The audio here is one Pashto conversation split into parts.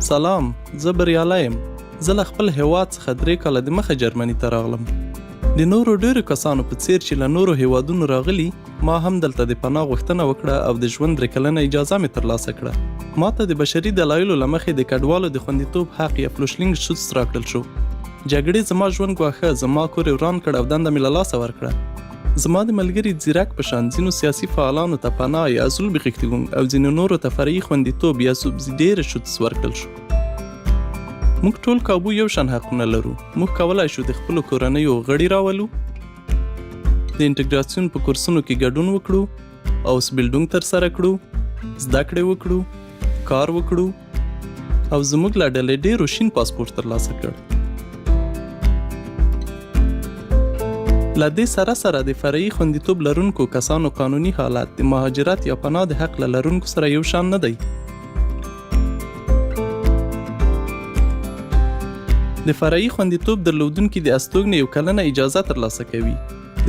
سلام، زه بریالی یم. زه له خپل هیواد څخه 3 کاله د مخه جرمني ته راغلم. د نورو ډیرو کسانو په څیر چې له نورو هیوادونو راغلي، ما هم دلته د پناه غوښتنه وکړه او د ژوند 3 کلنه اجازه مې ترلاسه کړه. ما ته د بشري دلایلو له مخې د کډوالو د خوندیتوب حق یا Flüchtlingsschutz راکړل شو. جګړې زما ژوند ګواښه، زما کور یې وران کړ او دنده مې له لاسه ورکړه. زما د ملګري ځیرک په شان ځینو سیاسي فعالانو ته پناه یا Asylberechtigung او ځینو نورو ته فرعي خوندیتوب یا subsidiärer Schutz ورکړل شو. موږ ټول کابو یو شان حقونه لرو. موږ کولای شو د خپلو کورنیو غړي راولو، د Integration په کورسونو کې ګډون وکړو، Ausbildung ترسره کړو، زده کړې وکړو، کار وکړو او زموږ له ډلې ډېرو شین پاسپورت ترلاسه کړ. له دې سره سره، د فرعي خوندیتوب لرونکو کسانو قانوني حالت د مهاجرت یا پناه د حق له لرونکو سره یو شان نه دی. د فرعي خوندیتوب درلودونکي د استوګنې یو کلنه اجازه ترلاسه کوي.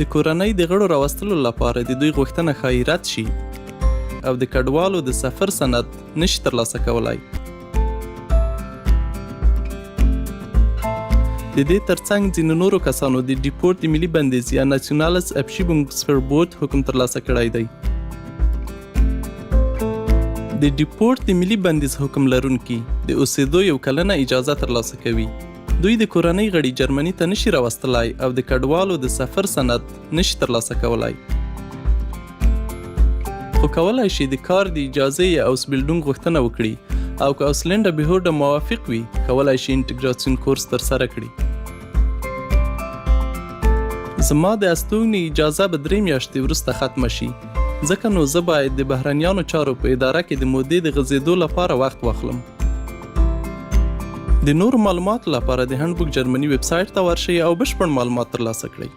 د کورنۍ د غړو راوستلو لپاره د دوی غوښتنه ښایي رد شي او د کډوالو د سفر سند نشي ترلاسه کولای. د دې ترڅنګ، ځینو نورو کسانو د Deport د ملي بندیز یا Nationales Abschiebungsverbot حکم ترلاسه کړی دی. د Deport د ملي بندیز حکم لرونکي د اوسېدو یو کلنه اجازه ترلاسه کوي. دوی د کورنۍ غړي جرمني ته نشي راوستلای او د کډوالو د سفر سند نشي ترلاسه کولای، خو کولای شي د کار د اجازې یا Ausbildung غوښتنه وکړي او که Ausländerbehörde موافق وي، کولای شي Integration کورس ترسره کړي. زما د استوګنې اجازه به 3 میاشتې وروسته ختمه شي، ځکه نو زه باید د بهرنیانو چارو په اداره کې د مودې د غځېدو لپاره وخت واخلم. د نورو معلوماتو لپاره د Handbook Germany ویب سایټ ته ورشئ او بشپړ معلومات ترلاسه کړئ.